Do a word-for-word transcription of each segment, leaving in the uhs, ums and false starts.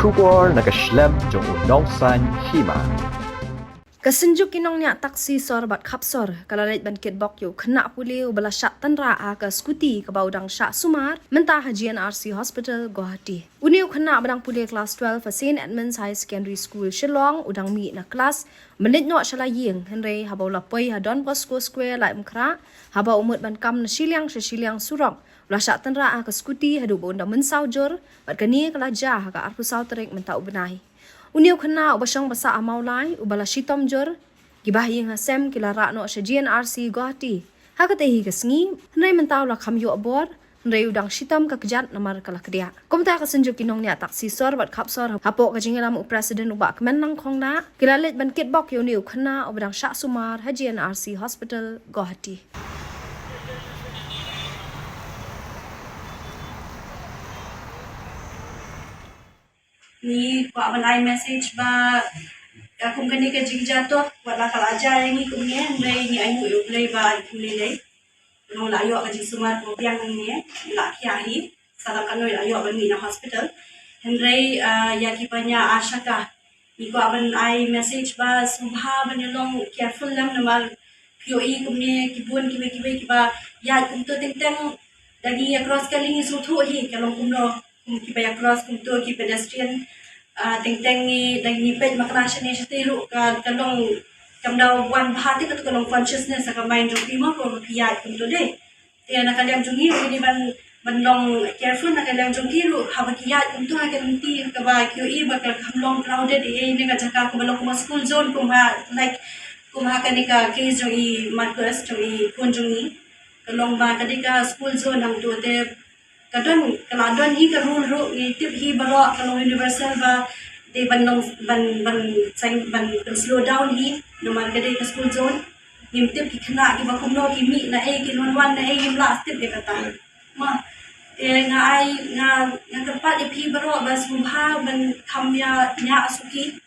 Khubor na ka shlem jong u nongsan hima. Ka Synjuk ki nongñiah taksi sor bad khap sor ka la leit ban kitbok ïa u khynnah pule uba la shah tynrah ha ka skuti kaba u dang shah sumar mynta ha G N R C Hospital, Guwahati. Une u khynnah ba dang pule klas twelve ha Saint Edmund's High Secondary School, Shillong, u dang mih na klas ban leit noh sha la ïing, hynrei haba u la poi ha Don Bosco Square, Laitumkhrah, haba u mut ban kam na shiliang sha shiliang surok, u la shah tynrah ha ka skuti haduh ba un da mynsaw jur, bad kane ka la jia ha ka arphew saw tarik mynta u bnai. Une u khynnah uba shong ba sah ha Mawlai, uba la shitom jur, ki bahaïing hasem ki la rah noh sha G N R C Guwahati ha katei hi ka sngi, hynrei mynta u la kham ïoh bor, hynrei u dang shitom ka kjat namar ka la kdiah. Kumta ka Synjuk ki nongñiah taksi sor bad khap sor hapoh ka jingïalam u President u Bah Kmen Nangkhonglah, ki la leit ban kitbok ïa une u khynnah uba dang shah sumar ha G N R C Hospital, Guwahati. Ngi kwah ban ai message ba, ïa, kum kane ka jingjia to, wat la ka la jia ïa ngi kumne, hynrei ngi ainguh ïa U Blei ba kumne lei. Ngi la ïoh ka jingsumar kaba biang ne, ngi la khiah hi, sa la katno la ïoh ban mih na hospital. Hynrei, ah, ïa ki ba ñiah ASHA ka, ngi kwah ban ai message ba sngewbha ban ïa long careful lem namar phi ïohi kumne ki bun kiwei kiwei kiba ïaid kumto teng teng, da ngi ïa cross kali ngi sngewthuh hi ka long kumno, kum kiba ïa cross kumto ki pedestrian, ah, teng teng ngi da ngi peit makna shane shatei ruh ka, ka long kam da wan bha te kato ka long consciousness ha ka mind jong phi mo, ko phi ïaid kumto dei. Te na ka liang jong ngi ruh ngi dei ban, ban long careful na ka liang jong ki ruh haba ki ïaid kumto ha ka lynti kaba ki ïohi ba ka kham long crowded ei ei ne ka jaka kaba long kum ha school zone, kum ha, like, kum ha kane ka case jong i Marcus, jong i khun jong ngi. Ka long ba ka dei ka school zone hangto te ka don, ka la don hi ka rule ruh, ngi tip hi baroh, ka long universal ba dei ban long, ban, ban, ban, ban slow down hi namar ka dei ka school zone. Ngim tip ki khynnah kiba kumno ki mih na ei, ki wan wan na ei, ngim lah tip ïa kata. Ma, te nga ai, nga, nga kyrpad ïa phi baroh ba sngewbha ban kham ïa ñiah suki.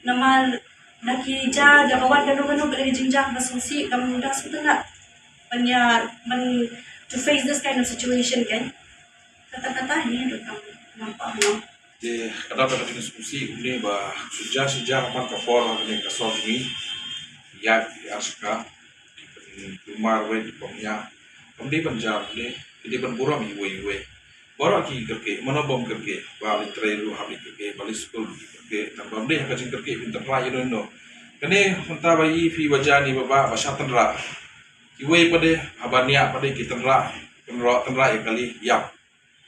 Namar da ki jia, da ka wan kano kano ka dei ka jingjia ba sngewsih, kam da sngewtynnat ban ïa, ban to face this kind of situation kan. Kata kata hi ruh kam nampak. Te ka dei ka jingsngewsih kumne ba shu jia shu jia ha man ka por ha kane ka sor jong ngi. Ïa ki ASHA ka, ki pynmar wei ki pynñiah. Kam dei ban jia kumne, ki dei ban burom iwei iwei. Baroh ki kyrkieh, mano bym kyrkieh, ba leit trei ruh hap leit kyrkieh, ba leit skul ki kyrkieh, tang bym dei ha ka jingkyrkieh phin tynrah ïano ïano. Kane mynta ba i phi ba jia ne ba, ba, ba shah tynrah. Kiwei pat de, haba ñiah pat de ki tynrah, tynrah, tynrah ïa kali, ïap.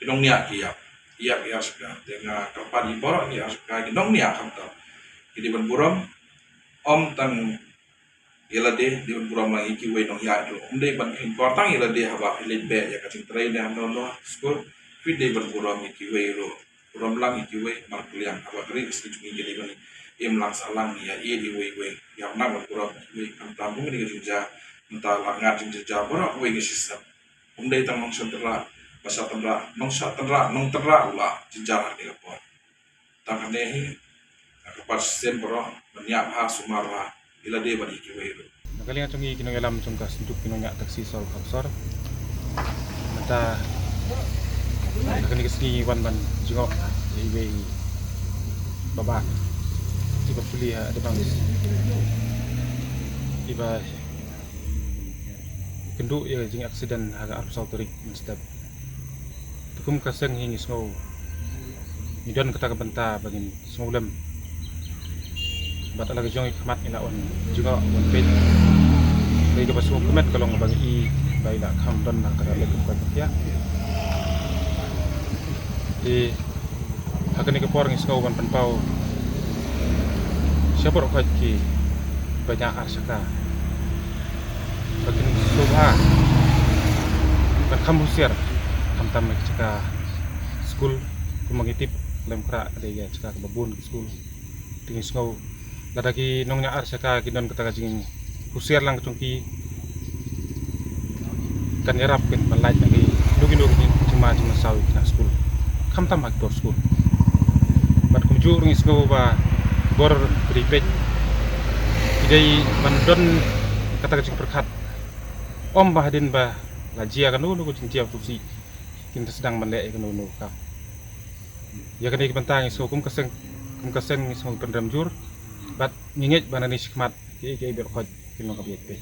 Ki nongñiah ki ïap, ïap ïa ASHA ka. Te nga kyrpad ïa baroh ki ASHA ka, ki nongñiah khamtam. Ki dei ban burom, ym tang ïa lade, dei ban burom lang ïa kiwei nongñiah ruh. Ym dei ban kheiñ por tang ïa lade haba phi leit beh ïa ka jingtrei ne hangno hangno skul, phi dei ban burom ïa kiwei ruh. Burom lang ïa kiwei markylliang haba ka ri ka sngi jong ngi ka dei ban im lang sah lang ïa ïeit iwei iwei. Ïa nang ban burom ïa kiwei khamtam kum kane ka jingjia, mynta la ngat jingjia baroh kawei ngi shisha. Ym dei tang nongshah tynrah, ba shah tynrah, nongshah tynrah, nongtynrah u la jynjar ha kane ka por. Tang hangne hi, nga kyrpad shisien baroh, ban ñiah bha, sumar bha, ïa lade bad ïa kiwei ruh. Na ka liang jong ngi ki nongïalam jong ka Synjuk ki nongñiah taksi sor khap sor. Mynta na kane ka sngi wan ban jngoh ïa iwei i baba, iba pule ha Adembank, iba kynduh ïa ka jingaccident ha ka arphew saw tarik mynstep. Te kum ka seng hi ngi sngew, ngi don kata ka bynta ba ngin sngewlem. Bad ha la ka jong i khmat ngi la wan jngoh wan peit. Kaei kaba sngewkmen ka long ba ngi i ba i la kham don ha kata ka leit kum ka khyndiat. Te ha kane ka por ngi sngew ban pynpaw sha baroh khoit kiba ñiah ASHA ka ba kin sngewbha ban kham husiar, khamtam ha ki jaka skul, kumba ngi tip Laitumkhrah ka dei ka jaka kaba bun ki skul. Te ngi sngew lada ki nongñiah ASHA ka ki don kata ka jinghusiar lang ka jong ki, kan ïarap kin ban lait na kino kino ki jingma jingmynsaw ïa ki khynnah skul, khamtam ha ki bor skul. Bad kumjuh ruh ngi sngew ba bor ba dei peit ki dei ban don kata ka jingpyrkhat, ym ba hadien ba la jia kano kano ka jingjia sngewsih kin da sdang ban leh ïa kano kano ka kam. Ïa kane ka bynta ngi sngew kum ka seng, kum ka seng ngi sngew pynrem jur bad ngi ngeit ba nangne shakhmat kiei kiei baroh khoit kin long kaba ïeit bha.